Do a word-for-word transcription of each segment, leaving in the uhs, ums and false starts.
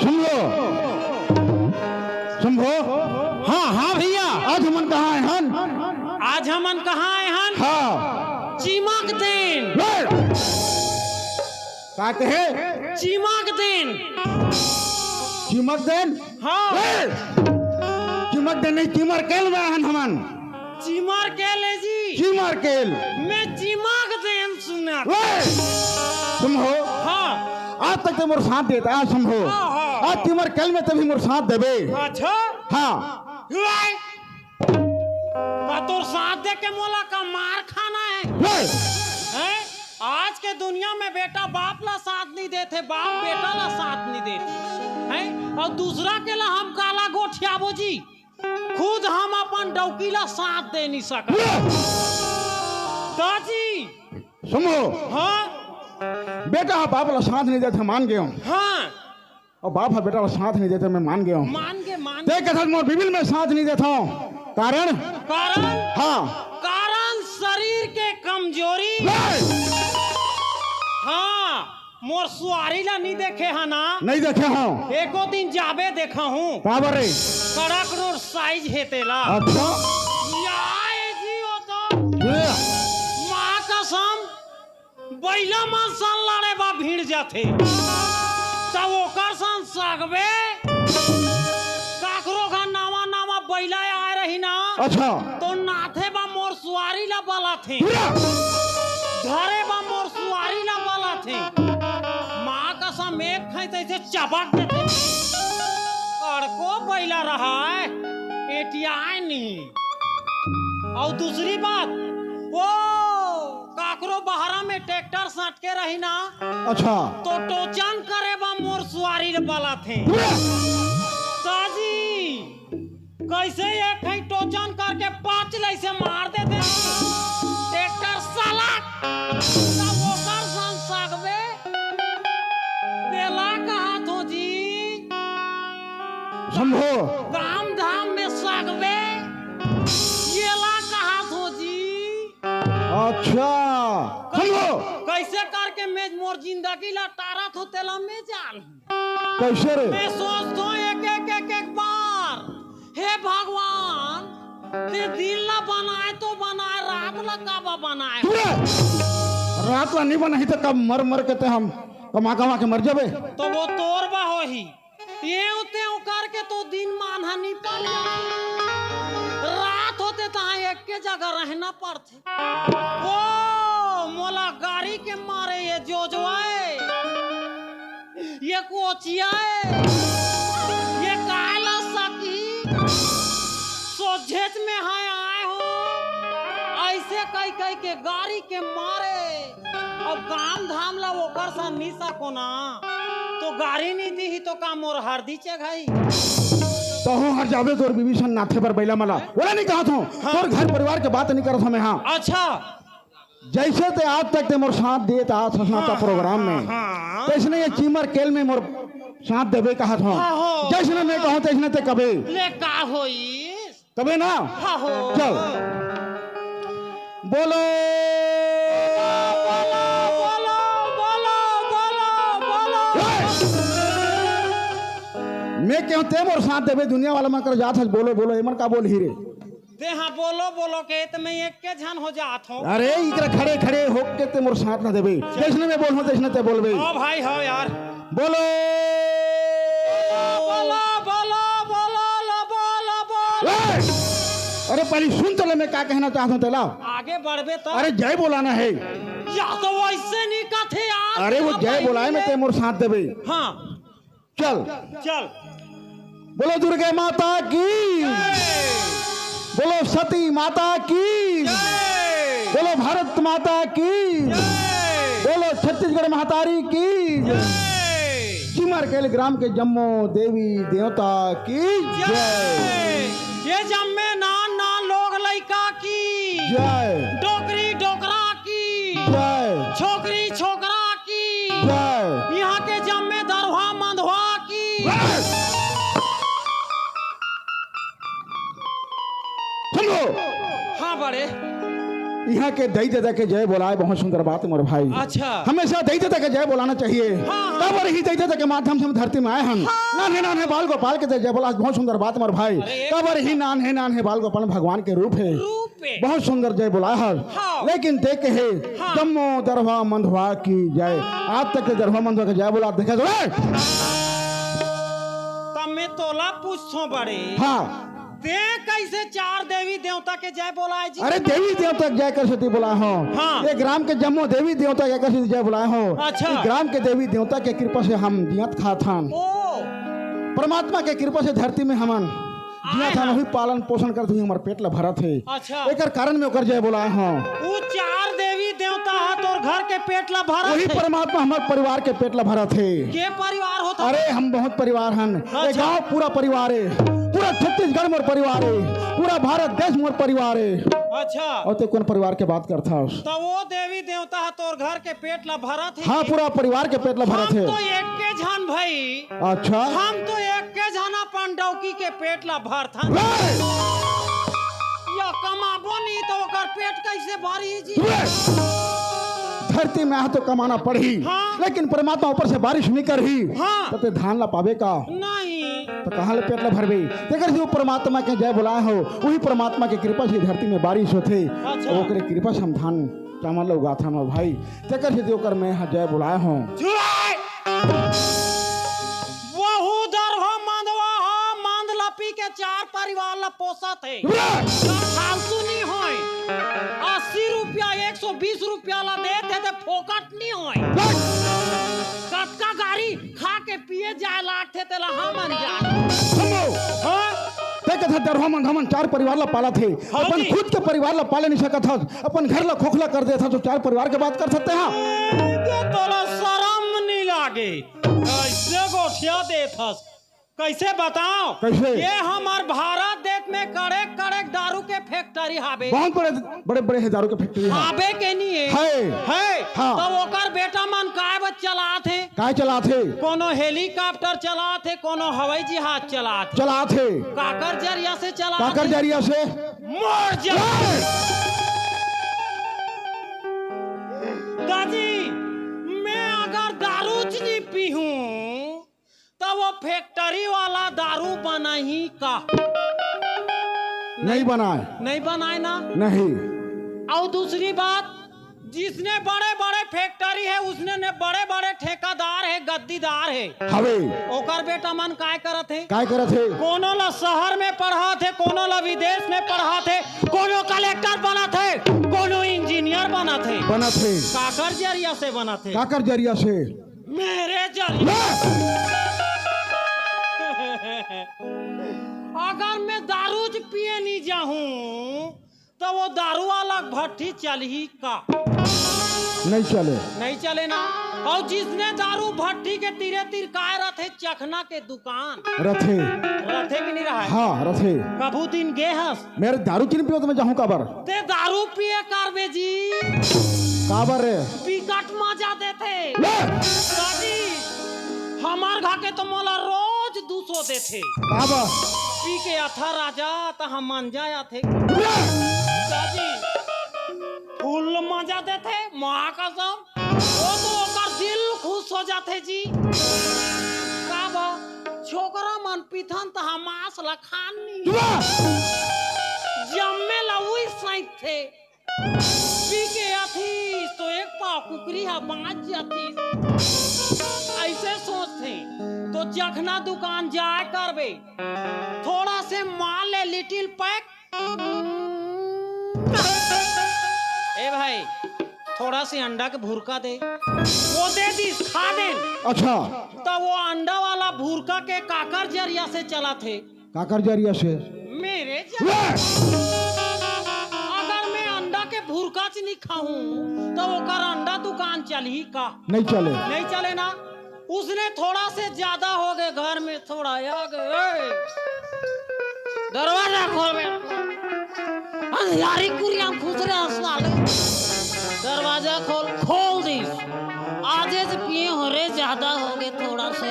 शंभो, शंभो। हाँ, हाँ भैया। आज हमन कहाँ आए हन? आज हमन कहाँ आए हन? हाँ। चिमक देन। ले। का कहे? चिमक देन। चिमक देन? हाँ। ले। चिमक देन नहीं, चिमर केल में आए हन हमन। चिमर केल ए जी। चिमर केल। मैं चिमक देन सुना। ओए! शंभो। हाँ। आज तक तो मोर साथ देता, आज शंभो। हाँ, हाँ, आज हाँ। चिमर केल में तभी मोर साथ देबे। अच्छा। हाँ। ओए! का तोर साथ दे के मोला का मार खाना है? ओए! हैं? आज के दुनिया में बेटा बाप ला साथ नहीं देथे, बाप बेटा ला साथ नहीं देथे, हैं? और दूसरा के ला हम काला गोठियाबो जी। खुद हम अपन डौकी ला साथ दे नहीं सकत। दाजी। शंभो। हाँ। बेटा ह बाप ला साथ नहीं देथे, मान गेंव। हाँ। अउ बाप ह बेटा ला साथ नहीं देथे, मैं मान गेंव। मान गे, मान ते गे। कथस मोर बिबिल में साथ नहीं देथंव। कारण? कारण? हाँ। कारण शरीर के कमजोरी। नहीं। हाँ। मोर सुवारी ला नी देखे हा ना? नहीं देखे हंव। एको दिन जाबे देखा हूँ। काबर रे? कड़क रोड साइज हे तेला। अच्छा। या ए जी ओ तो। ये। माँ कसम, बइला मन सन लड़े बा भिड़ जाथे। त ओकर सन सगबे। काकरो घर नवा नवा बइला आए रही ना। अच्छा। तो नाथे बा मोर सुवारी ला बलाथे। पूरा। धरे बा मोर सुवारी ला बलाथे। माँ कसम एक खैं तइसे चपक देथे। कड़को बइला रहय, एटियाय नहीं। अउ दूसरी बात, ओ काकरो बहरा में ट्रैक्टर सटके रही ना, अच्छा। तो टोचन करे बा मोर सुवारी ला बलाथे। पूरा। साजी। कइसे एक खैं टोचन करके पाँच लइसे मार देथे। ट्रैक्टर साला, तब ओकर सन सगबे। तेला कहत हो जी। शंभो। गाँव मैं मोर जिंदगी ला टारत हो, तेला मैं जान। कैसे रे? मैं सोचथों एक, एक, एक, एक बार, हे भगवान, ते दिन ला बनाए तो बनाए, रात ला काबर बनाए? चुप रे! रात ला नहीं बनाही तो कब मर मर के ते हम कमा कमा के मर जाबे। तो वो तोर बा होही। एव तेव करके तो दिन मानहा निकल जाथे। रात होथे तहाँ एक के जगह रहना पड़थे। ओ, मोला गारी के मारे ये जोजवाए, ये कोचियाए, ये काला सकी, सोझेच में हाय आए हो। ऐसे कई कई के गारी के मारे अब काम धाम ला ओकर सा नी सको ना, तो गारी नी दीही तो का मोर हरदी चघाई? तहूँ हर जाबे तोर बीबी सन नाथे बर बैला मला। ओला नी कहत हों, हाँ। तोर घर परिवार के बात नी करत हों मैं, हाँ। अच्छा। जैसे ते आज तक ते मोर साथ देत आत हस ना हाँ, प्रोग्राम हाँ, में, हाँ। तैसने ये चीमर केल में मोर साथ देबे कहत हों। हाँ, हो। जैसने मैं कहूँ तैसने ते कबे। ले का होई? तबे ना? हाँ हो। चल। बोलो। बोलो, बोलो, बोलो, बोलो, बोलो। ए! मैं कहूँ ते मोर साथ देबे, दुनिया वाला मन कर जात हस, बोलो, बोलो, एमन का बोलही रे? ते हाँ बोलो, बोलो के त मैं एक के झन हो जात हों। अरे, इकरा खड़े, खड़े होके ते मोर साथ ना देबे। जैसने मैं बोलहूँ, तैसने ते बोलबे। हाँ भाई, हाँ यार। बोलो। बोलो, बोलो, बोलो, लो, बोलो, बोलो। ए! अरे पहले सुन तो ले, मैं का कहना चाहत हों तेला। आगे बढ़बे तब। अरे जय बोलाना हे। या तो वैसे नहीं कथे यार, अरे वो जय बोलाए में ते मोर साथ देबे। हाँ। चल। चल। बोलो दुर्गे माता की। जय। बोलो सती माता की। जय। बोलो भारत माता की। जय। बोलो छत्तीसगढ़ महतारी की। जय। चीमर केल ग्राम के जम्मो देवी देवता की जय। जय। ये जम्मे नान नान लोग लइका की। जय। डोकरी डोकरा की। जय। छोकरी छोकरा की। जय। यहाँ के जम्मे दरवा मंदवा की। जय। सुन लो। हाँ बड़े। यहाँ के दई ददा के जय बोलाए, बहुत सुंदर बात मोर भाई। अच्छा। हमेशा दई ददा के जय बोलाना चाहिए। हाँ, हाँ। काबर ही दई ददा के माध्यम से हम धरती में आए हन। हाँ। नान्हे नान्हे बाल गोपाल के जय बोला, बहुत सुंदर बात मोर भाई। अरे, एक काबर ही नान्हे नान्हे बाल गोपाल भगवान के रूप हे। रूप हे। बहुत सुंदर जय बोला है। हाँ। लेकिन देख हे, हाँ। जम्मो दरवा मंदवा की जय। आज तक के दरवा मंदवा के जय बोला देखे तो रे? तब मैं तोला पूछथों बड़े। हाँ। ते कैसे चार देवी देवता के जय बोलाए जी? अरे देवी देवता के जय कर सेती बोलाए हों। हाँ। ये ग्राम के जम्मो देवी देवता के कर सेती जय बोलाए हों। अच्छा। ये ग्राम के देवी देवता के कृपा से हम जियत खात हन। ओ। परमात्मा के कृपा से धरती में हमन जियत हन, हाँ। वही पालन पोषण करत हुई हमर पेट ला भरत हे। अच्छा। एकर कारण में ओकर जय बोलाए हों। वो चार देवी देवता ह तोर घर के पेट ला भरत वही हे। परमात्मा हमर परिवार के पेट ला भरत हे। के परिवार होता? अरे हम बहुत परिवार हन। अच्छा। ये गांव पूरा परिवार हे, पूरा छत्तीसगढ़ मोर परिवार हे, पूरा भारत देश मोर परिवार हे। अच्छा। अउ ते कोन परिवार के बात करथस? त वो देवी देवता ह तोर घर के पेट ला भरत हे। हाँ, पूरा परिवार के पेट ला भरत हे। हम तो एक के झन भाई। अच्छा। हम तो एक के झन अपन डौकी के पेट ला भरथन। रे! या कमाबो नहीं तो ओकर पेट कैसे भरी जी? रे! धरती में आ तो कमाना पड़ही, हाँ। लेकिन परमात्मा ऊपर से बारिश नहीं करही, हाँ। तो ते धान ला पाबे का? नहीं। तो कहाँ ले पेट ला भरबे? तेकर से वो परमात्मा के जय बोलाए हो, वही परमात्मा के कृपा से धरती में बारिश होथे। अच्छा। ओकरे कृपा से हम धान चावल ला उगाथन हो भाई, तेकर से ओकर मैं ह जय बोलाए हो। चुराए! वहू दरभा मंदवा ह, मंद लपी के चार परिवार ला पोसत हे। चुराए! फालतू नहीं होय, अस्सी रुपया, एक सौ बीस रुपया ला देत हे ते फोकट नहीं होय। चुराए! कतका गारी खा के पिए जाए लागथे, तेला हमन जान। सुनो। हाँ? ते कथा दरभा मंदवा मन चार परिवार ला पालत हे, हाँ अपन जी। खुद के परिवार ला पाले नहीं सकत हस, अपन घर ला खोखला कर देत हस, तो चार परिवार के बात कर सकते हैं? ए, तोला शरम नहीं लागे, कैसे गोठिया देत हस? कैसे बताओ? कैसे? ये हमर भारत देश में कड़ेक कड़ेक दारू के फैक्ट्री हावे। बहुत बड़े, बड़े, बड़े हे दारू के फैक्ट्री हे। हावे के नहीं हे? हे। हे। हाँ। तो ओकर बेटा मन काय बर चलात हे? काय चलात हे? कोनो हेलीकॉप्टर चलात हे, कोनो हवाई जहाज चलात हे। चलात हे। काकर जरिया से चलात काकर हे? जरिया से? मोर जरिया। हे। दाजी, हूँ, तो वो फैक्ट्री वाला दारू बनाही का? नहीं बनाए। नहीं बनाए ना। नहीं। और दूसरी बात, जिसने बड़े बड़े फैक्ट्री है, उसने ने बड़े बड़े ठेकेदार है, गद्दीदार है। हवे। ओकर बेटा मन काय करत है? काय करत है? कोनो ला शहर में पढ़ात है, कोनो ला विदेश में पढ़ात है, कोनो कलेक्टर बनत है, कोनो इंजीनियर बनत है। बनत है। काकर जरिया से बनत है? काकर जरिया से? मेरे जरिया। ले! अगर मैं दारू ज पिए नहीं जाहूँ, तो वो दारू वाला भट्टी चलही का? नहीं चले। नहीं चले ना। और जिसने दारू भट्टी के तीरे तीर काय रथे, चखना के दुकान रथे। रथे कि नहीं रहा है? हाँ, रथे। कभू दिन गे हस? मेरे दारू चीनी पियो तो मैं जाहूँ काबर? ते दारू पिए करबे जी। काबर रे? बिकट मजा देथे। ले! दादी, हमार घर के तो मोला रोज दू सौ देथे। काबर? पी के आथा राजा, त हम मंजा आथे। ले! दादी, फुल मजा देथे, माँ कसम। वो तो ओकर दिल खुश हो जाथे जी। काबर? छोकरा मन पीथन त हम मांस ला खान नहीं। ले! जम्मे ला उही सैंतथे। पी के आथी तो एक पाव कुकरी हा बाँच जाती। ऐसे सोचथे तो चखना दुकान जाए करबे, थोड़ा से माल ले लिटिल पैक। ए भाई, थोड़ा से अंडा के भुरका दे। वो दे दिस, खा देन। अच्छा। तो वो अंडा वाला भुरका के काकर जरिया से चलाथे? काकर जरिया से? मेरे जरिया। ले! अगर मैं अंडा के भुरका च नहीं खाऊं, तो ओकर अंडा दुकान चलही का? नहीं चले। नहीं चले ना। उसने थोड़ा से ज्यादा हो गए, घर में थोड़ा आ गए। ए, दरवाजा खोल बे। अंधियारी कुरिया में घुस रहे हैं साले। दरवाजा खोल, खोल दिस। आजे से पिए हो रे, ज्यादा हो गए थोड़ा से।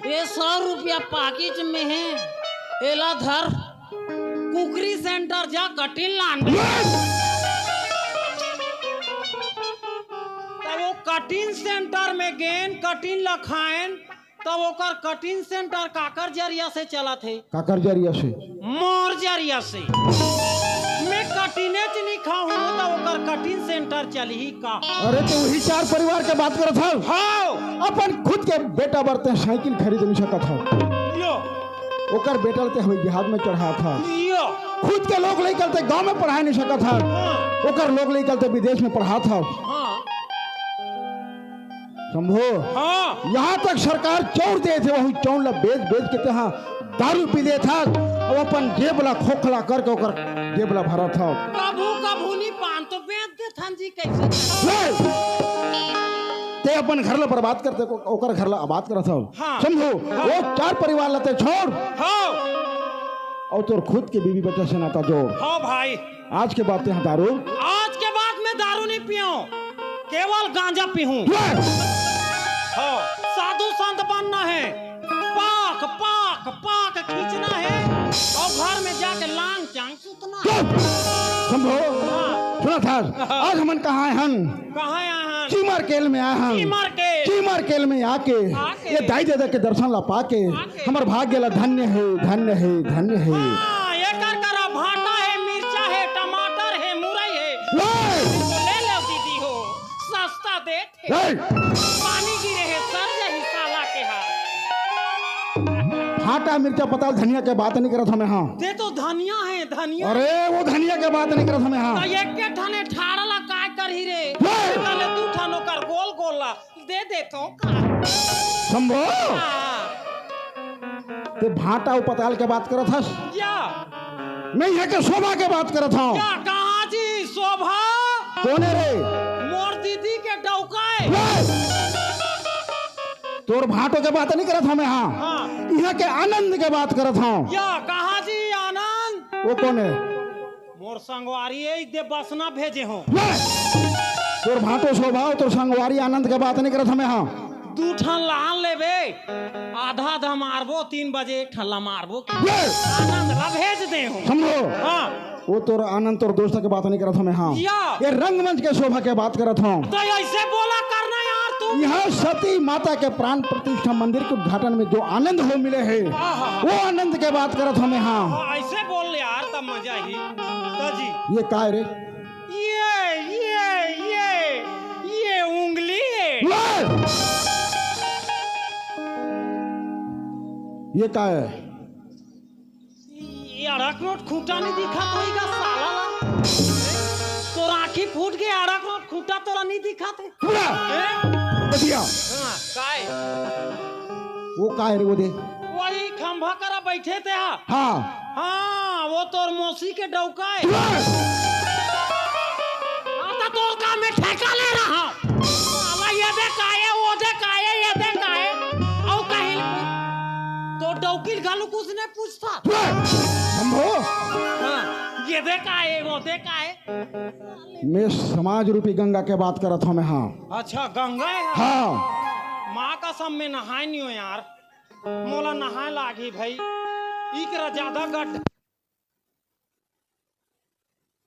ये सौ रुपया पाकिट में है, एला धर, कुकरी सेंटर जा, कटिन लान। तब वो कटिन सेंटर में गेन, कटिन ला खाएन, तब ओकर कटिन सेंटर काकर जरिया से चलत हे? काकर जरिया से? मोर जरिया से। मैं कटिने च नहीं खाहूं, तो ओकर कटिन सेंटर चलही का? अरे, तो वही चार परिवार के बात करत हव। हाँ। अपन खुद के बेटा बर ते साइकिल खरीद नहीं सकत हव। यो। ओकर बेटा ल ते हवाई जहाज में चढ़ात हव। यो। खुद के लोग लइका ल ते गांव में पढ़ाए नहीं सकत हव। हाँ। ओकर लोग लइका ल ते विदेश में पढ़ात हव। हाँ। शंभू, हाँ। यहाँ तक सरकार चौर देथे, वही चौर ला बेच, बेच के तेहा दारू पी लेथस, अउ अपन जेब ला खोखला करके ओकर जेब ला भरत हव। कभू कभू नी पान तो बेच देथन जी, कैसे? ले! ते अपन घर ला बर्बाद करते, ओकर घर ला आबाद करत हव। हाँ। शंभू, हाँ। वो चार परिवार ला ते छोड़। हाँ। अउ तोर खुद के बीवी बच्चा से नाता जोड़। हाँ भाई। आज के बाद तेहा दारू। आज के बाद मैं दारू नहीं पीऊं, केवल गांजा पीऊं। ले! हाँ, साधु संत बनना है, पाक, पाक, पाक खींचना है और घर में जाके लांग चांग सुतना है। चुप! शंभू, हाँ। सुनत हस, आज हमन कहाँ आए हन? कहाँ आए हन? चीमर केल में आए हन। चीमर केल। चीमर केल में आके, आके। ये दाई ददा के दर्शन ला पाके, आके। हमर भाग्य ला धन्य हे, धन्य हे, धन्य हे। हाँ, एकर करा भाटा हे, मिर्चा हे, टमाटर हे, मुरई हे। ले! ले लो दीदी हो, सस्ता देत हे। ले! पानी गिरे हे, सर जही साला के हा। भाटा, मिर्चा, पताल, धनिया के बात नहीं करत हमें, हाँ। ते तो धनिया हे, धनिया। अरे, वो धनिया के बात नहीं करत हमें, हाँ। तो एक के ठने ठाड़ा ला काय करही रे? ले! पहले दू ठन ओकर गोल गोल ला दे देथों का? शंभू! हाँ। ते भाटा अउ पताल के बात करत हस? या। मैं इहाँ के शोभा के बात करत हंव। या, कहाँ जी शोभा? कोने रे? मोर दीदी के डौका ए। ले! तोर भाटो के बात नहीं करत हंव मैं, हाँ। हाँ। इहाँ के आनंद के बात करत हंव। या, कहाँ जी आनंद? वो कोने? मोर संगवारी ए, दे बसना भेजे हों। ले! तोर भाटो शोभा अउ तोर संगवारी आनंद के बात नहीं करत हंव मैं, हाँ। दू ठन लान लेबे, आधा आधा मारबो, तीन बजे एक ठन ला मारबो। ले! आनंद ला भेज दे हों। शंभू। हाँ। वो तोर आनंद, तोर दोस्त के बात नहीं करत हंव मैं, हाँ। या। ये रंगमंच के शोभा के बात करत हंव। तो ऐसे बोला करना यार तू। यहाँ सती माता के प्राण प्रतिष्ठा मंदिर के उद्घाटन में जो आनंद हो मिले है, आहा। वो आनंद के बात करत हमें। हाँ, हाँ, ऐसे बोल ले यार, तब मजा ही। तो जी, ये काय रे? ये ये ये ये उंगली है। ले! ये काय है? ये अड़क नोट खूंटा नहीं दिखा तो हीगा साला ला। तोर आँखी फूट गए, अड़क नोट खूंटा तोला नहीं दिखा थे। पूरा हैं? बतिया। हाँ, काय? वो काय रे वो दे? वही खंभा करा बैठे थे हा। हाँ। हाँ, वो तोर मौसी के डौका है। पूरा। आता तोर काम में ठेका ले रहा। साला ये दे काय, वो दे काय, ये दे काय। औ कहीं तो डौकी घालू कुछ ने पूछता। शंभो। हाँ, ये दे काय, वो दे काय। मैं समाज रूपी गंगा के बात करत हूँ मैं। हाँ। अच्छा, गंगा है? हाँ। माँ कसम में नहाए नहीं हो यार। मोला नहाए लागी भाई। इकरा ज्यादा गड्ढा।